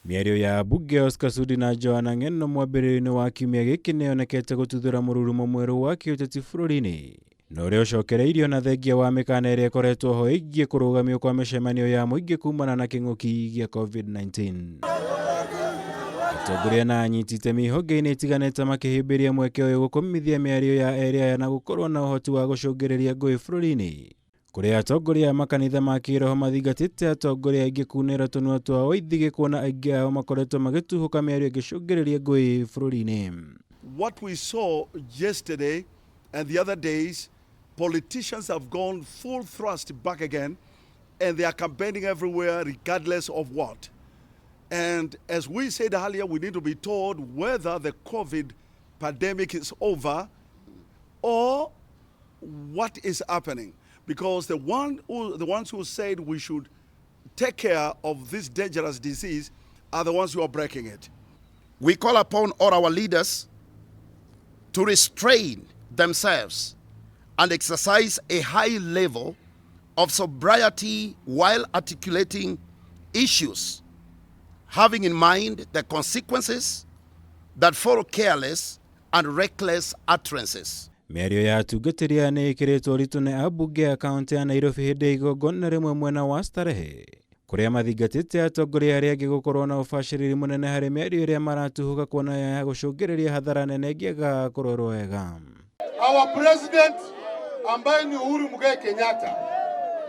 Mĩario ya ambunge Oscar Sudi na Johana Ng'eno mwambĩrĩrio-inĩ wa kiumia gĩkĩ nĩyonekete gũtuthũra mũrurumo mwerũ wa kĩũteti bũrũri-inĩ na ũrĩa ũcokereirio na thengia wa mĩkana ĩrĩa ĩkoretwo ho ĩgiĩ kũrũgamio kwa mĩcemanio ya mũingĩ kumana na kĩng'ũki gĩa COVID-19. Atongoria na anyiti itemi honge-inĩ itiganĩte makĩhĩmbĩria mweke ũyũ gũkũmithia mĩario ya erĩ aya na gũkorwo na ũhoti wa gũcũngĩrĩria ngũĩ bũrũri-inĩ, kũrĩa atongoria a makanitha ma kĩroho mathingatĩte atongoria aingĩ kunĩra tũnua twao ithigĩ kuona aingĩ ao makoretwo magĩtuhũka mĩario ĩngĩcũngĩrĩria ngũĩ bũrũri-inĩ. What we saw yesterday and the other days, politicians have gone full thrust back again and they are campaigning everywhere regardless of what. And as we said earlier, we need to be told whether the COVID pandemic is over or what is happening. Because the ones who said we should take care of this dangerous disease are the ones who are breaking it. We call upon all our leaders to restrain themselves and exercise a high level of sobriety while articulating issues, having in mind the consequences that follow careless and reckless utterances. Mĩario ya atungatĩri aya nĩ ĩkĩrĩtwo ũritũ nĩ ambunge a kaũntĩ ya Nairobi hĩndĩ ya igongona rĩmwe mwena wa Starehe, kũrĩa mathingatĩte atongoria arĩa angĩ gũkorwo na ũbacĩrĩri mũnene harĩ mĩario ĩrĩa maratuhũka kuona ya gũcũngĩrĩria hathara nene ĩngĩaga kũrorwo wega. Our president ambaye ni Uhuru Muigai Kenyatta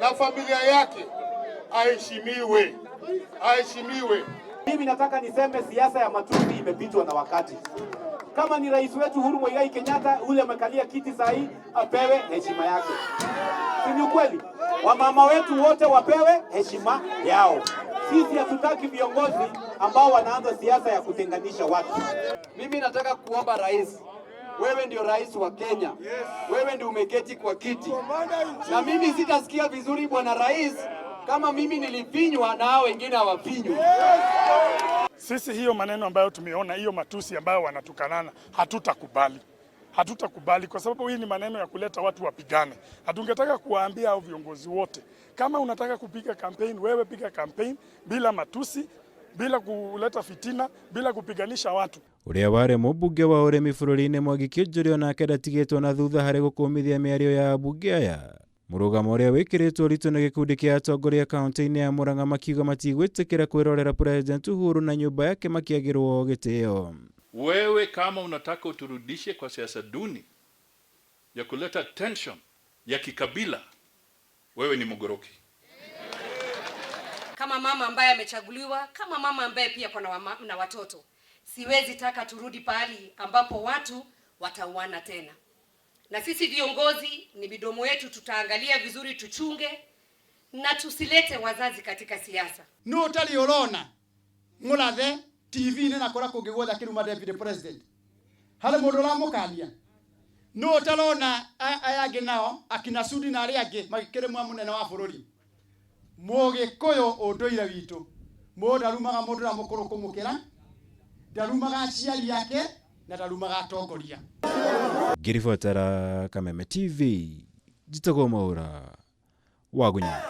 na familia yake aheshimiwe, aheshimiwe. Mimi nataka niseme siasa ya matusi imepitwa na wakati. Kama ni rais wetu Uhuru Muigai Kenyatta ule amekalia kiti saa hii, apewe heshima yake. Si ni ukweli? Wamama wetu wote wapewe heshima yao. Sisi hatutaki viongozi ambao wanaanza siasa ya kutenganisha watu. Mimi nataka kuomba rais, wewe ndio rais wa Kenya, wewe ndio umeketi kwa kiti, na mimi sitasikia vizuri bwana rais kama mimi nilifinywa na hao wengine hawafinywi. Sisi hiyo maneno ambayo tumeona, hiyo matusi ambayo wanatukanana, hatutakubali. Hatutakubali kwa sababu hii ni maneno ya kuleta watu wapigane. Hatungetaka kuwaambia hao viongozi wote, kama unataka kupiga campaign, wewe piga campaign bila matusi, bila kuleta fitina, bila kupiganisha watu. Ũrĩa warĩ mũmbunge wa ũrĩmi bũrũri-inĩ Mwangi Kiunjuri onake ndatigĩtwo na thutha harĩ gũkũmithia mĩario ya ambunge aya. Mũrũgamo ũrĩa wĩkĩrĩtwo ũritũ nĩ gĩkundi kĩa atongoria kaũntĩ-inĩ ya Murang'a makiuga matigwĩtĩkĩra kwĩrorera President Uhuru na nyũmba yake makĩagĩrwo gĩtĩo. Wewe kama unataka uturudishe kwa siasa duni ya kuleta tension ya kikabila, wewe ni mgoroki. Kama mama ambaye amechaguliwa, kama mama ambaye pia kuna na watoto, siwezi taka turudi pahali ambapo watu watauana tena. Na sisi viongozi ni midomo yetu, tutaangalia vizuri, tuchunge na tusilete wazazi katika siasa. No utari urona murathe TV-inĩ na kũrĩa kũngĩ guothe akĩruma deputy president harĩ mũndũ ũramũkania. No ũtarona aya angĩ nao akina Sudi na arĩa angĩ magĩkĩrĩmwa mũnene wa bũrũri. Mũgĩkũyũ ũndũire witũ, mũndũ ndarumaga mũndũ ũrĩa mũkũrũ kũmũkĩra, ndarumaga aciari ake na ndarumaga atongoria. Ngĩribotera Kameme TV, njĩtagwo Mwaũra Wagunya.